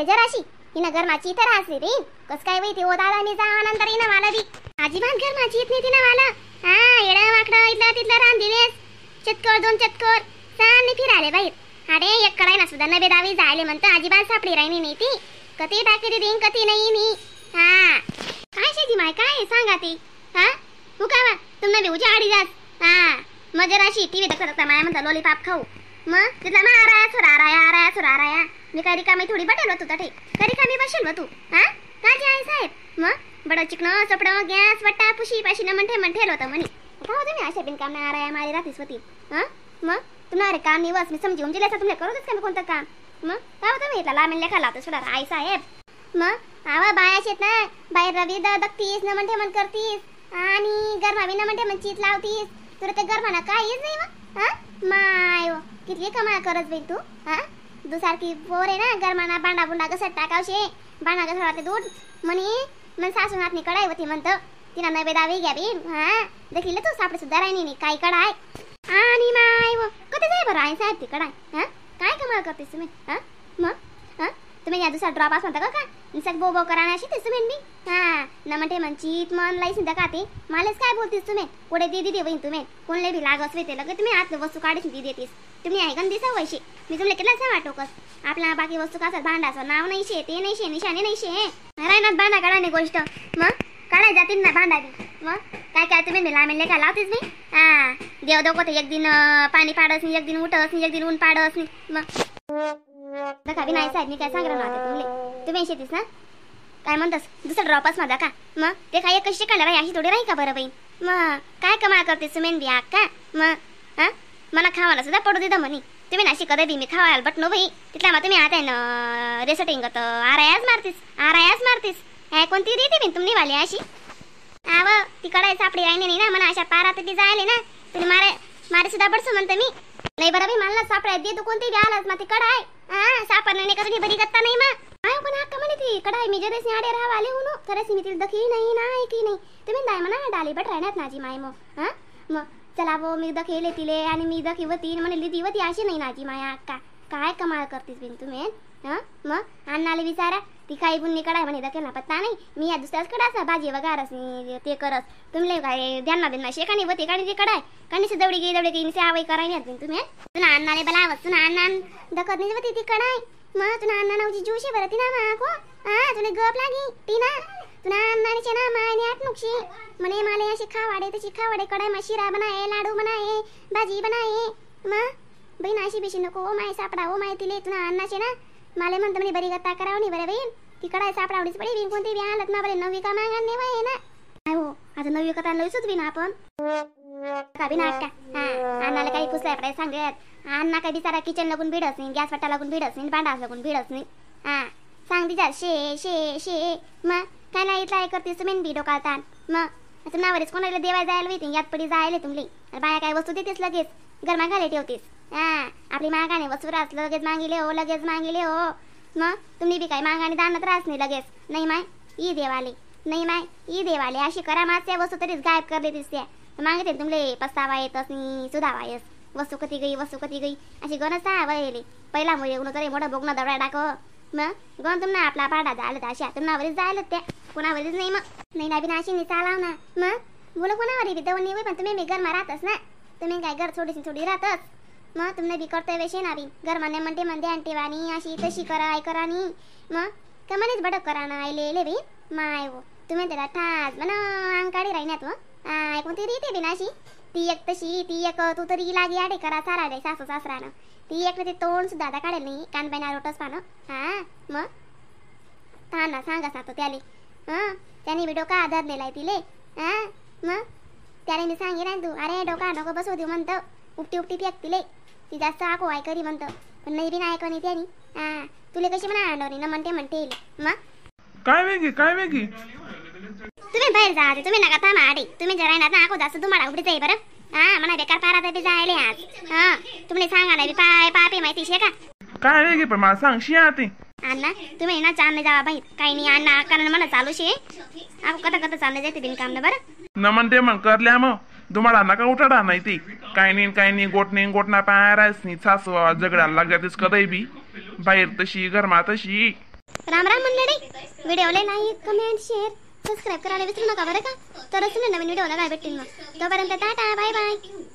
रे जराशी हिनं गरमाची तर हसली रे कस काय बाई ते ओ दादा मी जा नंतर हिनं मला बी अजिबात गरमाची येत नाही तिनं मला. हा येडं वाकडं इथलं तिथलं रान दिलेस चतकोर दोन चतकोर चालले फिराले बाहेर. अरे एक कडाय ना सुद्धा नबे दावी जायले म्हणतं अजिबात सापडी राहिली नाही ती कधी टाकी देईन कधी नाही नी. हा काय शेजी माय काय सांगा ती. हा उकावा तुमना बी उजी आडी जास. हा मग जराशी टीव्ही दखत माया म्हणता लॉलीपॉप खाऊ मग तिथला मारा सुराराया आराया सुराराया मी काय रिकामी थोडी बटेल तू तठे काय रिकामी बसेल तू. हा काजी आहे साहेब मग बडं चिकन चपडं गॅस वट्टा पुशी पाशी न म्हणते म्हणठेल होतं म्हणे का हो तुम्ही अशा बिनकाम नाही आराया मारी राहतीस होती. हा मग तुम्हाला अरे काम नाही बस मी समजी उमजी लेसा तुमले करतच का मी कोणतं काम मग का हो तुम्ही इथला लामेन लेखा लावतो सोडा आई साहेब. मग आवा बाया शेत ना बाहेर रवी दगतीस न म्हणते म्हण करतीस आणि गरमावी न म्हणते म्हण चीत लावतीस तुला ते गरमाना काहीच नाही मग. हा माय किती कमाल करत बाई तू. हा दुसारखी पोर आहे ना गरमाना भांडा बुंडा कसं टाकावशे भांडा कसं वाटते दूध म्हणे मन सासू नातनी कडाई होती म्हणतं तिला नवे दावे घ्या बी. हा देखील तू सापडे सुद्धा राहिनी नाही काय कडाय आणि माय व कधी जाय बरं आई साहेब ती कडाय. हा काय कमाल करतेस तुम्ही. हा मग हा तुम्ही या दुसरा ड्रॉप म्हणता का का निसर्ग बो बो करा अशी तेच तुम्ही मी. हा न म्हणते म्हणचीत मन लाई सुद्धा का ते मलाच काय बोलतीस तुम्ही कोडे दे दे बहीण तुम्ही कोणले बी लागस ते लगे तुम्ही आतलं वस्तू काढीस दी देतीस तुम्ही आहे गंदी सवयशी मी तुला केलं सांगा टोकस आपला बाकी वस्तू का भांडाचं नाव नाही शे ते नाही शे निशाणे नाही शे राहणार भांडा काढा गोष्ट मग काढाय जातील ना भांडा बी मग काय काय तुम्ही मी लामेल काय लावतीस नाही. हा देव दोघं एक दिन पाणी पाडस नाही एक दिन उठस नाही एक दिन ऊन पाडस नाही मग दखा बी नाही साहेब मी काय सांगणार ना तुमले तुम्ही शेतीस ना काय म्हणतस दुसरा ड्रॉपच माझा का मग ते काय एक कशी काढणार अशी थोडी राही का बरं बाई मग काय कमाल करतेस तुम्ही बी का मग. हा मला खावायला सुद्धा पडू देतं म्हणे तुम्ही नाशी कधी बी मी खावायला बट नो बाई तिथला मग तुम्ही आता ना रेसटिंग आरायाच मारतीस आरायाच मारतीस हे कोणती रीती बिन तुम्ही वाली अशी आव ती कडाय सापडी राहिली नाही ना मला अशा पारा तर ती जायले ना तुम्ही मारे मारे सुद्धा बडसू म्हणते मी नाही बरं बाई मला सापडाय दे तू कोणती बी आलास मग ती कडाय. हा सापडलं नाही का तुझी बरी गत्ता नाही मग I पण अक्का म्हणे ती कडाय मी जरेस आडे राहाव आले हो तरच मी तिला दखी नाही ना की नाही तुम्ही दाय म्हणा डाली बट राहण्यात नाजी माय मग. हा मग चला बो मी दखेले तिले आणि मी दखी होती म्हणे लिदी होती अशी नाही नाजी माया अक्का काय कमाल करतीस बिन तुम्ही. हा मग अण्णाला विचारा ती काही बुन्नी कडाय म्हणे दखेल ना पत्ता नाही मी या दुसऱ्याच कडासा भाजी वगारस ते करस तुमले काय ध्यान बिन शेकाणी होती काणी ती कडाय काणी दवडी गेली दवडी गेली आवई कराय नाही तुम्ही तुला अण्णाले बलावत तुला अण्णा दखत नाही होती ती कडाय मग तुला अण्णा नावची ज्यूशी बरं ती ना माको. हा तुला गप लागी ती ना तुला अण्णाने ना मायने आटनुक्षी म्हणे माले अशी खावाडे तशी खावाडे कडाय मा शिरा बनाये लाडू बनाये भाजी बनाये मग बहीण अशी बिशी नको ओ my सापडा ओ my तिले तुला अण्णाचे ना माले म्हणतो म्हणे बरी गत्ता करावं नाही बरं बहीण ती कडाय सापडावडीच पडी बिन कोणती बी हालत ना बरे नवी का मागा नाही ना काय हो आता नवी कथा नवीच बी ना आपण का बी नाटका. हा अण्णाला काही पुसलाय पडाय सांगत अण्णा काय बिचारा किचन लागून भिडस नाही गॅस वाटा लागून भिडस नाही भांडा लागून भिडस नाही. हा सांग तिच्या शे शे शे मग काय नाही इथला करतेस तुम्ही बी डोकाळतान मग आता नावरेच कोणाला देवाय जायला होती यात पडी जायला तुमली बाया काय वस्तू देतेस लगेच गरमा घाले ठेवतीस. हा आपली मागाने वस्तू रास लगेच मागिले हो लगेच मागिले हो मग तुम्ही बी काय मागाने दान त्रास नाही लगेच नाही माय ई देवाले नाही माय ई देवाले अशी करा माझ्या वस्तू तरीच गायब करले दिसते मागते तुमले पस्तावा येतच नाही सुधावा येस वस्तू कधी गई वस्तू कधी गई अशी गणच वळेली पहिला मुळे उन्ह तरी मोठं बोगणं दवडा टाक मग गण तुमना आपला पाडा झालं अशा तुम्हावरीच जायला त्या कोणावरीच नाही मग नाही ना बिना अशी नाही चालाव ना मग बोल कोणावरी बी दवण नाही पण तुम्ही बी गरमा राहतच ना तुम्ही काय घर थोडीशी थोडी राहतच मग तुमने बी कर्तव्य शे ना बी गरमाने म्हणते म्हणते आणतेवानी अशी तशी करा I करा नी मग कमानीच भडक करा ना आयले ले बी my हो तुम्ही त्याला ठास म्हण अंकाडी राहिण्यात मग I कोणती रीते बी अशी ती एक तशी ती एक तू तरी लागी आडे करा सारा दे सासू सासरानं ती एक ते तोंड सुद्धा आता काढेल नाही कानबाईना रोटच पानं. हा मग था ना सांगा सांगतो त्याले हां त्याने बी डोका आधार नेलाय तिले. हा मग त्याने मी सांगेन तू अरे डोका नको बसू देऊ म्हणतं उपटी उपटी फेक तिले ती जास्त आको I करी म्हणतं पण नाही बी नाही ऐकणी त्यानी. हा तुले कशी म्हणा आणवणी ना म्हणते म्हणते मग काय वेगी काय वेगी तुम्ही बाहेर जा तुम्ही नका थांबा आडे तुम्ही जरा ना आको जास्त तुम्हाला उघडी जाई बरं. हा म्हणा बेकार पारा बी जायले आज. हा तुम्ही सांगा ना बी पाय पापे माहिती शे का काय वेगी पण मला सांगशी आती अण्णा तुम्ही ना चालले जावा बाहेर काही नाही अण्णा कारण मला चालू शे आको कथा कथा चालले जाते बिनकाम ना बरं न म्हणते मग करल्या मग तुम्हाला नका उठाडा नाही ती काय नाही काय नाही गोट नाही गोट ना पाय राहायच नाही सासू जगडायला लागल्या तीच कधी बी बाहेर तशी गरमा तशी. Ram Ram मंडळी, व्हिडिओला like, comment, share, subscribe करायला विसरू नका बरं का. तरच नवीन व्हिडिओला काय भेटतील. मग तोपर्यंत tata, bye bye.